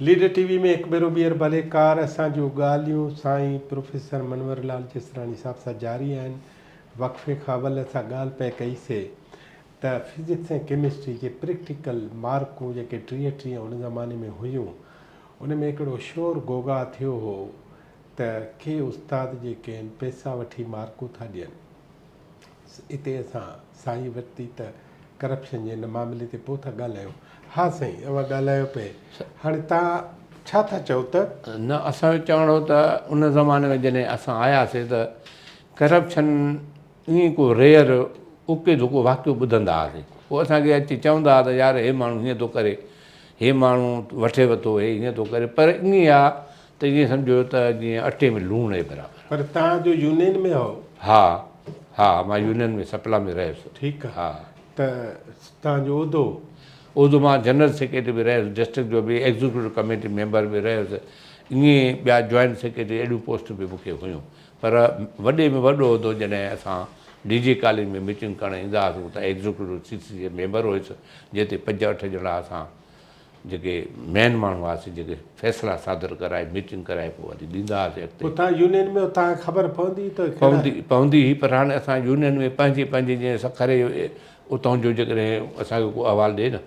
Leader ٽي V ۾ هڪ ڀيرو ٻيهر ڀليڪار اسان جون ڳالهيون سائين پروفيسر منور لال جسراڻي صاحب سان جاري آهن وقفي کان اول اسان ڳالهه پئي ڪئي سي ته فزڪس ۽ ڪيمسٽري جي پريڪٽيڪل مارڪون جيڪي 30 ٽيهه ان زماني ۾ هيون ان ۾ هڪڙو شور غوغاء ٿيو هو ته ڪي استاد جيڪي آهن پئسا وٺي مارڪون ٿا ڏين اتي اسان سائين ورتي ته ڪرپشن جي ان معاملي تي پوء ٿا ڳالهايون. ها سائين اوهان ڳالهايو پئي. هاڻي توهان ڇا ٿا چئو ته. نه اسان جو چوڻ هو ته ان زماني ۾ جڏهن اسان آياسي ته ڪرپشن ائين ڪو ريئر اڪي ڌڪو واقعو ٻڌندا هئاسي. پوء اسان کي اچي چوندا هئا ته يار هي ماڻهو هيئن ٿو ڪري، هي ماڻهو وٺي وتو، هي هيئن ٿو ڪري پر ائين آ ته ائين سمجهو ته جيئن اٽي ۾ لوڻ جي برابر. پر توهان جو يونين ۾ هئو؟ ها ها مان يونين ۾ سپلا ۾ رهيس. ٺيڪ آ ها. ته توهان جو عهدو؟ عهدو مان جنرل سيڪريٽري به رهيس، ڊسٽرڪٽ جو به، ايگزيڪيوٽو ڪميٽي ميمبر به رهيس، ائين ٻيا جوائنٽ سيڪريٽري اهڙيون پوسٽون به مون کي هيون. پر وڏي ۾ وڏو عهدو جڏهن اسان ڊي جي ڪاليج ۾ ميٽنگ ڪرڻ ايندا هئاسون ته ايگزيڪيوٽو سي سي جي ميمبر هيس، جنهن تي پنج اٺ ڄڻا اسان جيڪي مين ماڻهو هئاسين جيڪي فيصلا صادر ڪرائي ميٽنگ ڪرائي پوء وري ڏيندا هئاسين اڳتي. پوء توهان يونين ۾ اتان کي خبر پوندي هئي ته ڪهڙا. پوندي پوندي هئي پر هاڻي اسان يونين ۾ پنهنجي پنهنجي جيئن سکر جو اتان جو جيڪڏهن اسان کي ڪو احوال ڏي نه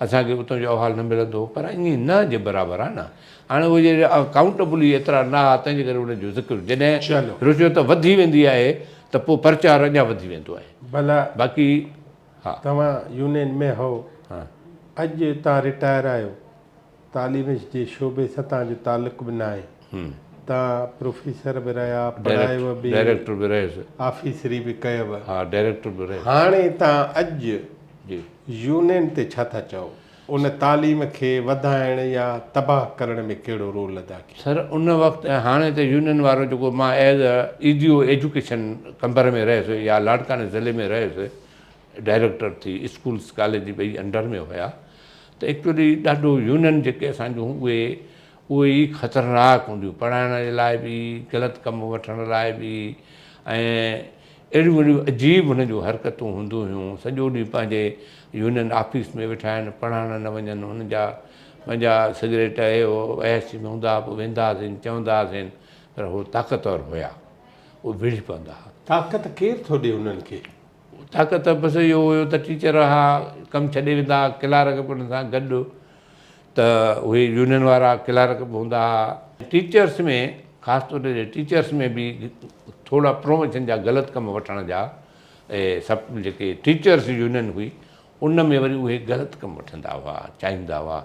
اسان کي اتان جو احوال نه ملندو هو پر ائين نه جي برابر آهي نه هاڻي اهي جي اڪائونٽبل ئي ايترا نه هئا تنهن جي ڪري ان جو ذڪر جڏهن رشوت وڌي ويندي آهي ته پوء پرچار اڃا وڌي ويندو آهي ڀلا باقي ها. توهان يونين ۾ هئو. ها. اڄ توهان رٽائر آهيو. تعليم جي شعبي سان توهان جو تعلق به ناهي. توهان پروفيسر به رهيا، پڙهايو به، ڊائريڪٽر به رهيس. آفيسري به ڪيو. ها ڊائريڪٽر به رهيس. هاڻي توهان اڄ جي. يونين تي ڇا ٿا چئو؟ ان تعليم کي وڌائڻ يا تباهه ڪرڻ ۾ ڪهڙو رول ادا ڪيو؟ سر ان وقت ۽ هاڻي ته يونين وارو جيڪو مان as E D O education Qambar ۾ رهيس يا لاڙڪاڻي ضلعي ۾ رهيس ڊائريڪٽر ٿي اسڪولس ڪاليج ٻئي انڊر ۾ هيا ته ايڪچولي ڏاڍو يونين جيڪي اسان جون اهي اهي ئي خطرناڪ هونديون پڙهائڻ جي لاء به غلط ڪم وٺڻ لاء به ۽ اهڙيون اهڙيون عجيب هن جون حرڪتون هونديون هيون. سڄو ڏينهن پنهنجي يونين آفيس ۾ ويٺا آهن، پڙهڻ نه وڃن. هن جا پنهنجا سگريٽ اهي هو عياشي ۾ هوندا ها، پوء ويندا هئاسين، چوندا هئاسين، پر هو طاقتور هيا، اهي وڙهي پوندا ها. طاقت ڪير ٿو ڏي انهن کي؟ طاقت بس اهو هيو ته ٽيچر ها ڪم ڇڏي ويندا ها، ڪلارڪ به انهن سان گڏ. ته اهي يونين وارا ڪلارڪ به هوندا ها. ٽيچرس ۾ خاص طور تي ٽيچرس ۾ به ٿورا پروموشن جا غلط ڪم وٺڻ جا اهي سڀ جيڪي ٽيچرس يونين هئي ان ۾ وري اهي غلط ڪم وٺندا هئا چاهيندا هئا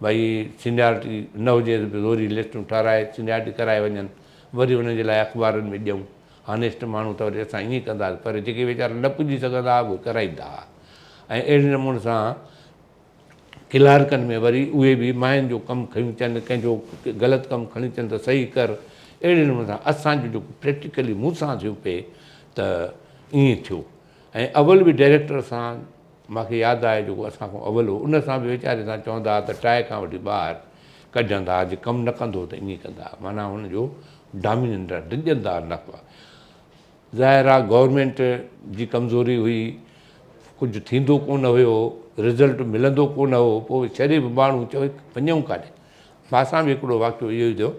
ڀئي سينيارٽي نه هجي ته به زوري لسٽون ٺهرائي سينيارٽي ڪرائي وڃن وري انهن جي لاء اخبارن ۾ ڏيون هانيسٽ ماڻهو ته وري اسان ائين ڪندا هئاسين پر جيڪي ويچارا نه پڄي سگهندا هئا اهي ڪرائيندا هئا ۽ اهڙي نموني سان ڪلارڪن ۾ وري اهي به ماين جو ڪم کڻي اچن، ڪنهن جو غلط ڪم کڻي اچن ته صحيح ڪر، اهڙي نموني سان اسان جو جيڪو پريڪٽيڪلي مون سان ٿيو پئي ته ائين ٿيو ۽ اول به ڊائريڪٽر سان مان کي ياد آهي جيڪو اسان کان اول هو ان سان به ويچاري سان چوندا ها ته ٽاء کان وٺي ٻاهر ڪڍندا ها جي ڪم نه ڪندو هو ته ائين ڪندا ها معنيٰ هن جو ڊاميننٽ ڊڄندا نه هئا. ظاهر آ گورنمينٽ جي ڪمزوري هئي، ڪجهه ٿيندو ڪونه هيو، رزلٽ ملندو ڪونه هو، پوء شريف ماڻهو چوي وڃون ڪاڏي؟ مان سان به هڪڙو واقعو اهو ئي ٿيو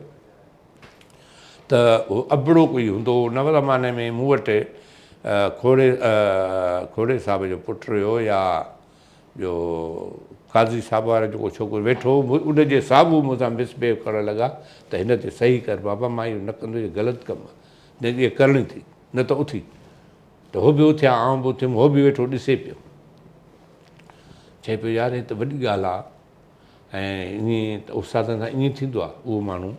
ته هو ابڙو ڪوئي هوندو هو ان زماني ۾ مون وٽ کوڙي کوڙي صاحب جو پٽ هيو يا ٻيو قاضي صاحب وارو جيڪو ڇوڪرو ويٺو هو ان جي صاحب مون سان مس بهيو ڪرڻ لڳا ته هن تي صحيح ڪر بابا مان اهو نه ڪندس اهو غلط ڪم آ. نه اها ڪرڻي ٿي نه ته اٿي ته هو به اٿيا آئون به اٿيم هو به ويٺو ڏسي پيو چئي پيو يار هي ته وڏي ڳالهه آ ۽ ائين ته استادن سان ائين ٿيندو آ اهو ماڻهو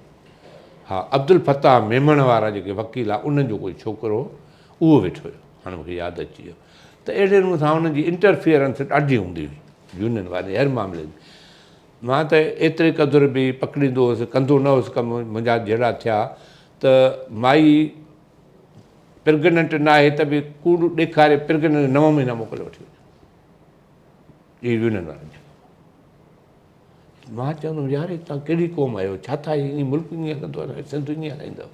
ها عبدالفتاح ميمڻ وارا جيڪي وڪيل آ انهن جو ڪوئي ڇوڪرو اهو ويٺو هيو هاڻي مونکي ياد اچي ويو ته اهڙي نموني سان انهن جي انٽرفيئرنس ڏاڍي هوندي هئي يونين واري هر معاملي ۾ مان ته ايتري قدر به پڪڙيندو هوس ڪندو نه هوس ڪم منهنجا جهڙا ٿيا ته مائي پرگننٽ ناهي ته به ڪوڙ ڏيکاري پرگننٽ نو مهينا موڪل وٺي وڃي اهي يونين وارن جا مان چوندم يار هي توهان ڪهڙي قوم آهيو ڇا ٿا هي ملڪ ائين هلندو آهي سنڌ ائين هلائيندو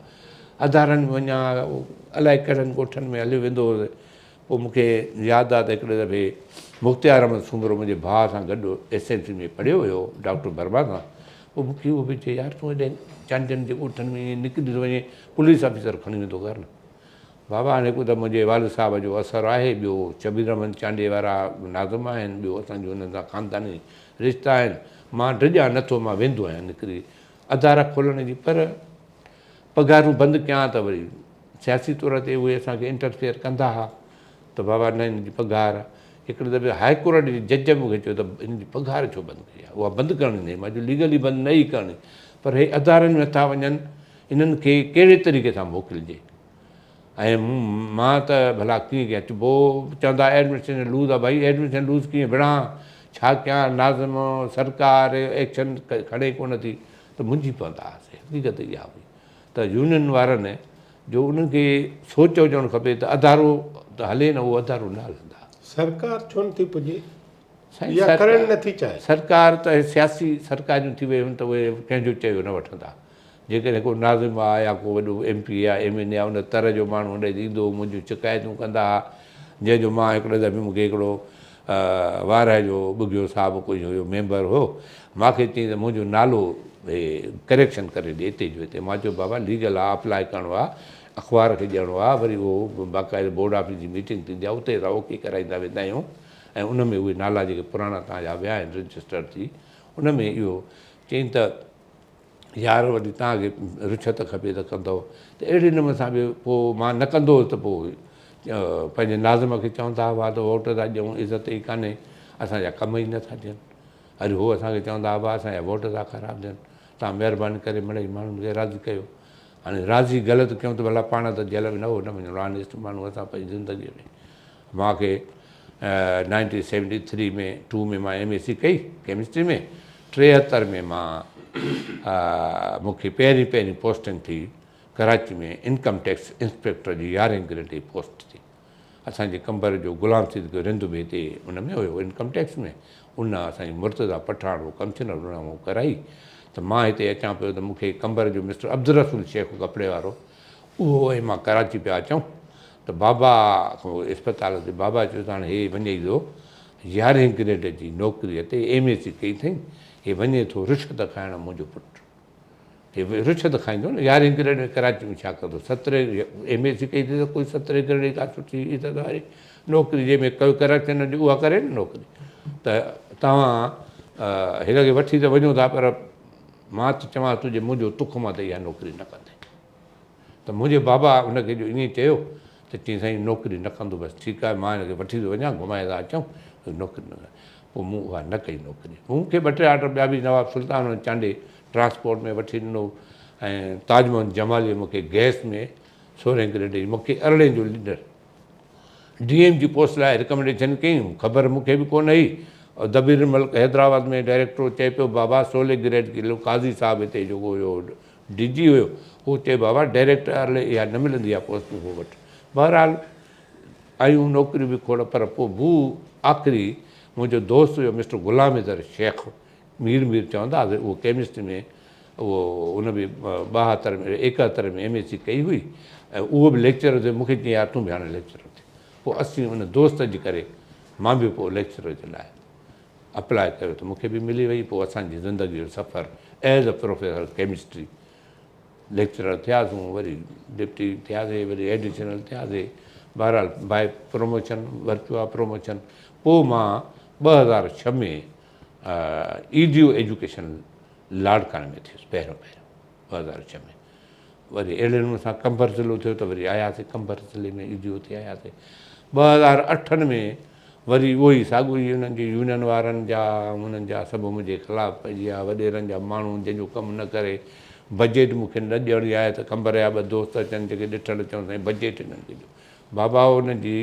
ادارن ۾ وڃان الائي ڪهڙن ڳوٺن ۾ هليو ويندو هوس پوء مون کي ياد آ ته هڪڙي دفعي مختيار احمد سومرو منهنجي ڀاء سان گڏ ايس ايم سي ۾ پڙهيو هيو ڊاڪٽر برما سان. پوء مون کي اهو به چئي يار تون هيڏي چانڊين جي ڳوٺن ۾ ائين نڪري ٿو وڃين پوليس آفيسر کڻي ويندو گهر نه. بابا هاڻي هڪ ته منهنجي والد صاحب جو اثر آهي ٻيو شبير احمد چانڊيي وارا ناظم آهن ٻيو اسان جو انهن سان خانداني رشتا آهن مان ڊڄان نٿو مان ويندو آهيان نڪري ادارا کولڻ جي پر پگهارون بند ڪيان ته وري سياسي طور تي اهي اسان کي انٽرفيئر ڪندا ها ته بابا نه هن جي پگهار هڪڙي دفعي هاء ڪورٽ جي جج مون کي چيو ته هن جي پگهار ڇو بند ڪئي آهي اها بند ڪرڻي نه مان چيو ليگلي بند نه ئي ڪرڻي پر هي ادارن ۾ نٿا وڃن انهن کي ڪهڙي طريقي سان موڪلجي ۽ مان ته ڀلا ڪيئن ڪيان چئبو چوندا ايڊمنسٽريشن لوز آهي ڀائي ايڊمنسٽريشن لوز ڪيئن وڙهان ڇا ڪيان ناظم سرڪار ايڪشن کڻي ڪونه ٿي ته منجهي پوندا هئاسين. حقيقت اها هئي ته يونين وارن جو انهن کي سوچ هجڻ کپي ته ادارو ته هلي نه اهو ادارو نه هلندا. سرڪار ڇو نٿي پڄي يا ڪرڻ نٿي چاهي؟ سرڪار ته سياسي سرڪاريون ٿي ويون ته اهي ڪنهن جو چيو نه وٺندا. جيڪڏهن ڪو ناظم آ يا ڪو وڏو ايم پي اي آ ايم اين اي آ ان تر جو ماڻهو هن ڏي ايندو هو منهنجون شڪايتون ڪندا ها جنهن جو مان هڪڙي دفعي مون کي هڪڙو وارهه جو ٻگهيو صاحب ڪجهه هيو ميمبر هو مان کي چيائين ته منهنجو نالو هي ڪريڪشن ڪري ڏي هتي جو هتي مان چيو بابا ليگل آ اپلاء ڪرڻو آ اخبار کي ڏيڻو آ وري اهو باقاعده بورڊ آفيس جي ميٽنگ ٿيندي آ اتي اسان اوڪي ڪرائيندا ويندا آهيون ۽ ان ۾ اهي نالا جيڪي پراڻا توهان جا ويا آهن رجسٽر ٿي ان ۾ اهو چيائين ته يار وري توهان کي رشوت کپي ته ڪندؤ ته اهڙي نموني سان به پوء مان نه ڪندو هوس ته پوء پنهنجي ناظم کي چوندا هئا ته ووٽ ٿا ڏيون عزت ئي ڪانهي اسان جا ڪم ئي نٿا ٿين وري هو اسان کي چوندا هئا اسان جا ووٽ ٿا خراب ٿين توهان مهرباني ڪري مڙئي ماڻهن کي راضي ڪيو هاڻي راضي غلط ڪيون ته ڀلا پاڻ ته جيل ۾ نه هو نه وڃڻو آنيسٽ ماڻهو اسان پنهنجي زندگيء ۾ مان کي نائنٽين سيونٽي ٿري ۾ ٽو ۾ مان ايم ايس سي ڪئي ڪيمسٽري ۾ 73 ۾ مان مون کي پهرين پهرين پوسٽنگ ٿي ڪراچي ۾ انڪم ٽيڪس انسپيڪٽر جي يارهين گريڊ جي پوسٽ ٿي. اسان جي قمبر جو غلام صديق رند به هتي ان ۾ هيو انڪم ٽيڪس ۾ ان اسان جي مرتضيٰ پٺاڻ هو ڪمشنر ان مون ڪرائي ته مان هتي اچان پيو ته مون کي قمبر جو مسٽر عبدالرسول شيخ ڪپڙي وارو اهو ۽ مان ڪراچي پيا اچون ته بابا اسپتال تي بابا چيو ته هاڻي هي وڃي ٿو يارهين گريڊ جي نوڪريء تي ايم ايس سي ڪئي اٿئي هي وڃي ٿو رشوت کائڻ منهنجو پٽ هي رشوت کائيندو نه يارهين گريڊ ۾ ڪراچي ۾ ڇا ڪندو سترهين ايم ايس سي ڪئي اٿئي ته ڪوئي سترهين گريڊ جي ڪا سٺي عزت واري نوڪري جنهن ۾ ڪرپشن هجي اها ڪري نه نوڪري ته توهان هن کي وٺي ته وڃو ٿا پر مان ته چوان ٿو جي منهنجو تخم آ ته اها نوڪري نه ڪندين ته منهنجي بابا ان کي جو ائين چيو ته چيائين سائين نوڪري نه ڪندو بس ٺيڪ آهي مان هن کي وٺي ٿو وڃان گهمائي ٿا اچون نوڪري نه ڪندو پوء مون اها نه ڪئي نوڪري مون کي ٻه ٽي آرڊر ٻيا به نواب سلطان حسين چانڊيي ٽرانسپورٽ ۾ وٺي ڏنو ۽ تاج محمد جمالي مون کي گئس ۾ سورهين گريڊ جي مون کي ارڙهين جو ليڊر ڊي ايم جي پوسٽ لاء رڪمينڊيشن ڪئي خبر مون کي به ڪونه هئي دبير ملڪ حيدرآباد ۾ ڊائريڪٽر چئي پيو بابا سولهين گريڊ ڪي لو قاضي صاحب هتي جيڪو هيو ڊي جي هيو هو چئي بابا ڊائريڪٽر ارلي اها نه ملندي اها پوسٽ تون هو وٺ بهرحال آيون نوڪريون به کوڙ پر پوء بو آخري منهنجو دوست هيو مسٽر غلام حيدر شيخ مير مير چوندا هئاسين اهو ڪيمسٽري ۾ اهو ان به 72 ۾ 71 ۾ ايم ايس سي ڪئي هئي ۽ اهو به ليڪچرر ٿيو مون کي چيائين يار تون به هاڻي ليڪچرر ٿي پوء اسين ان دوست جي ڪري مان به پوء ليڪچرر جي لاء اپلاء ڪيو ته مون کي به ملي وئي پوء اسان جي زندگي جو سفر as a professor chemistry lecturer ٿياسون وري ڊپٽي ٿياسي وري ايڊيشنل ٿياسي بهرحال باء پروموشن ورتو آ پروموشن پوء مان 2006 ۾ اي ڊي او ايجوڪيشن لاڙڪاڻي ۾ ٿيس پهريون پهريون 2006 ۾ وري اهڙي نموني سان قمبر ضلعو ٿيو ته وري آياسي قمبر ضلعي ۾ اي ڊي او ٿي آياسي 2008 ۾ وري اهو ئي ساڳيو ئي انهن جي يونين وارن جا انهن جا سڀ منهنجي خلاف پئجي ويا وڏيرن جا ماڻهو جنهن جو ڪم نه ڪري بجيٽ مون کي نه ڏيڻي آهي ته قمبر جا ٻه دوست اچن جيڪي ڏٺل چون سائين بجيٽ انهن کي ڏيو بابا انهن جي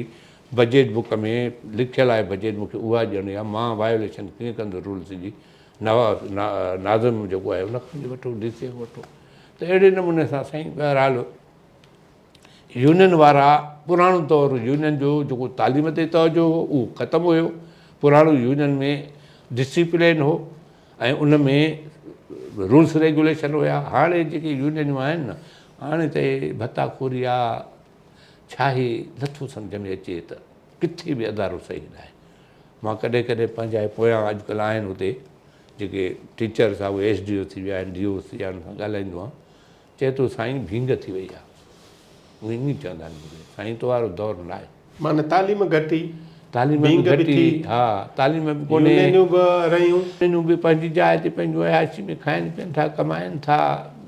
بجيٽ بڪ ۾ لکيل آهي بجيٽ مون کي اها ڏيڻي آهي مان وايوليشن ڪيئن ڪندس رولس جي ناظم جيڪو آهي ان کان وٺو ڊي سي کان وٺو ته اهڙي نموني سان سائين بهرحال يونين وارا پراڻو دور يونين جو جيڪو تعليم تي توجه هو اهو ختم هيو پراڻو يونين ۾ ڊسيپلين هو ۽ ان ۾ رولس ريگوليشن هيا هاڻي جيڪي يونينيون آهن نه هاڻي ته ڀتا خوري آ ڇا هي نٿو سمجهه ۾ اچي ته ڪٿي به ادارو صحيح ناهي مان ڪڏهن ڪڏهن پنهنجا پويان اڄڪلهه آهن اتي جيڪي ٽيچرس آ اهي ايس ڊي او ٿي ويا آهن ڊي او ٿي ويا آهن انهن سان ڳالهائيندو آهيان چئي ٿو سائين ڀينگ ٿي وئي آ اهي ائين چوندا آهن مون کي سائين تو وارو دور ناهي. معنيٰ تعليم گهٽي، تعليم به ڀينگ به گهٽي، ٿي، ها تعليم به ڪونهي. يونينيون به رهيون. يونينيون به پنهنجي جاء تي پنهنجون عياشي ۾ کائن پين ٿا ڪمائن ٿا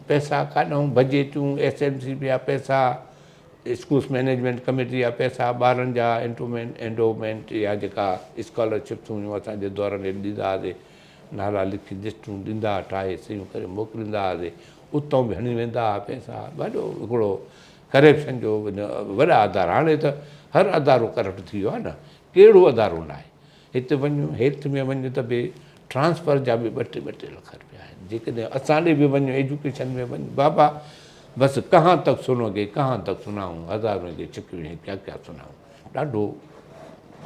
پئسا ڪاڏانهون بجيٽون ايس ايم سي جا پئسا اسڪولس مئنيجمينٽ ڪميٽي جا پئسا ٻارن جا انٽومينٽ اينڊومينٽ يا جيڪا اسڪالرشپس هيون اسان جي دور ۾ ڏيندا هئاسي نالا لکي لسٽون ڏيندا ها ٺاهي صحيحون ڪري موڪليندا هئاسي اتان به هڻي ويندا هئا پئسا وڏو هڪڙو ڪرپشن جو وڏا ادارا هاڻي ته هر ادارو ڪرپٽ ٿي ويو آهي نه ڪهڙو ادارو نه آهي هت وڃ هيلٿ ۾ وڃ ته به ٽرانسفر جا به ٻه ٽي ٻه ٽي لک روپيا آهن جيڪڏهن اسان ڏي به وڃ ايجوڪيشن ۾ وڃ بابا بس ڪهان تڪ سنوگي ڪهان تڪ سنائون هزارون ڪي ڇڪيون هي ڪيا ڪيا سنائون ڏاڍو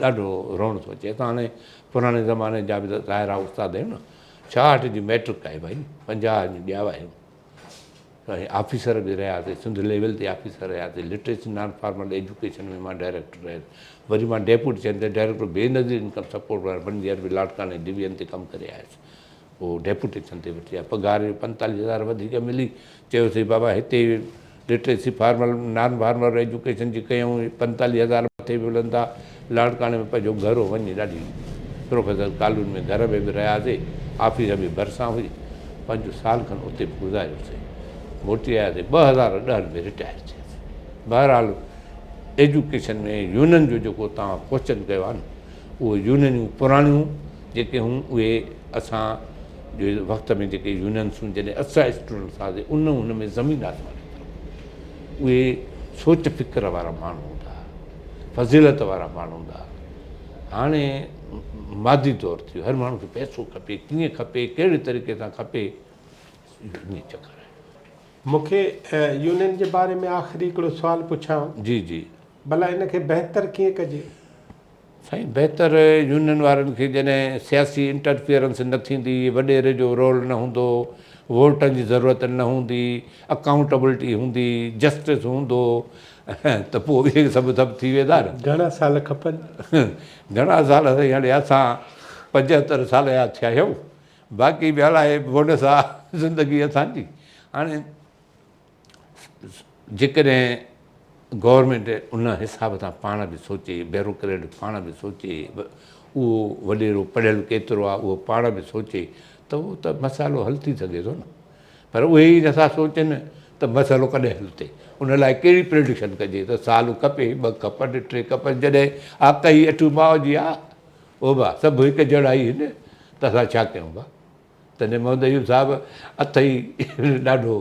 ڏاڍو روئڻ ٿو اچي اسان هاڻي پراڻي زماني جا به ظاهر آهي استاد آهيون نه ڇاهٺ جي ميٽرڪ آهي ڀائي 50 ۾ ڄاوا آهيون ۽ آفيسر به رهياسي سنڌ ليول تي آفيسر رهياسي لٽريسي نان فارمل ايجوڪيشن ۾ مان ڊائريڪٽر رهيس وري مان ڊيپوٽيشن تي director Benazir income support واري ون ييئر به لاڙڪاڻي ڊويزن تي ڪم ڪري آيس پوء ڊيپوٽيشن تي وٺي آيا پگهار جو 45 هزار وڌيڪ ملي چيوسي بابا هتي literacy formal non formal education جي ڪيائون 45 هزار مٿي به ملن ٿا لاڙڪاڻي ۾ پنهنجو گهر هو وڃي ڏاڍي پروفيسر ڪالوني ۾ گهر ۾ به رهياسي آفيس به ڀرسان هئي پنهنجو سال کن اتي به گذاريوسي موٽي آياسي 2010 ۾ رٽائر ٿياسي بهرحال ايجوڪيشن ۾ يونين جو جيڪو توهان ڪوشچن ڪيو آهي نه اهو يونينيون پراڻيون جيڪي هيون اهي اسان جي وقت ۾ جيڪي يونينس هيون جڏهن اسان اسٽوڊنٽس هئاسي ان هن ۾ زمين آسمان جو فرق هو اهي سوچ فڪر وارا ماڻهو هوندا هئا فضيلت وارا ماڻهو هوندا هئا هاڻي مادي دور ٿي ويو هر ماڻهو کي پئسو کپي ڪيئن کپي ڪهڙي طريقي سان کپي اهو ائين چڪر آهي. مون کي يونين جي باري ۾ آخري هڪڙو سوال پڇان. جي جي. ڀلا ان کي بهتر ڪيئن ڪجي؟ سائين بهتر يونين وارن کي جڏهن سياسي انٽرفيئرنس نه ٿيندي، وڏيري جو رول نه هوندو، ووٽن جي ضرورت نه هوندي، اڪائونٽبلٽي هوندي، جسٽس هوندو ته پوء اهي سڀ سڀ ٿي ويندا نه. گهڻا سال کپن؟ گهڻا سال سائين هاڻي اسان 75 سال جا ٿيا آهيون باقي به الائي بونس آ زندگي اسان جي هاڻي جيڪڏهن گورنمينٽ ان حساب سان پاڻ به سوچي، بيوروڪريٽ پاڻ به سوچي، اهو وڏيرو پڙهيل ڪيترو آهي اهو پاڻ به سوچي ته اهو ته مسئلو حل ٿي سگهي ٿو نه پر اهي ئي نٿا سوچن ته مسئلو ڪڏهن حل ٿئي ان لاء ڪهڙي پريڊڪشن ڪجي ته سال کپي ٻه کپن ٽي کپن جڏهن آڪ ئي اٺ ماء جي آ او با سڀ هڪ جهڙا ئي آهن ته اسان ڇا ڪيون با. تڏهن محمد ايوب صاحب اٿئي ڏاڍو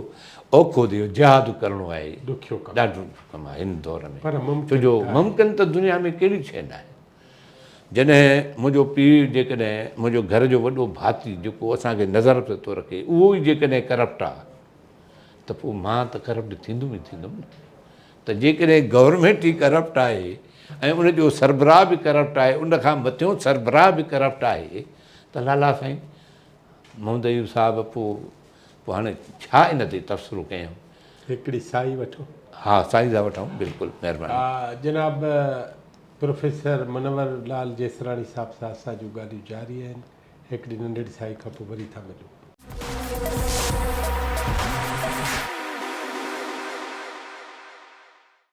اوکو ٿي ويو جهاد ڪرڻو آهي ڏکيو ڪم ڏاڍو ڏکيو ڪم آهي هن دور ۾ پر ممڪن ڇو جو ممڪن ته دنيا ۾ ڪهڙي شيء ناهي جڏهن منهنجو پيء جيڪڏهن منهنجو گهر جو وڏو ڀاتي جيڪو اسان کي نظر تي ٿو رکي اهو ئي جيڪڏهن ڪرپٽ آهي ته پوء مان ته ڪرپٽ ٿيندم ئي ٿيندم نه ته جيڪڏهن گورنمينٽ ئي ڪرپٽ آهي ۽ ان جو سربراهه به ڪرپٽ آهي ان کان مٿيون سربراهه به ڪرپٽ آهي ته لالا سائين محمد ايوب صاحب پوء پوء هاڻي ڇا ان تي تبصرو ڪيان. هڪڙي سائي وٺو. ها سائي ٿا وٺون بلڪل مهرباني. جناب پروفيسر منور لال جيسراڻي صاحب سان اسان جون ڳالهيون جاري آهن. هڪڙي ننڍڙي سائي کان پوء وري ٿا ملون.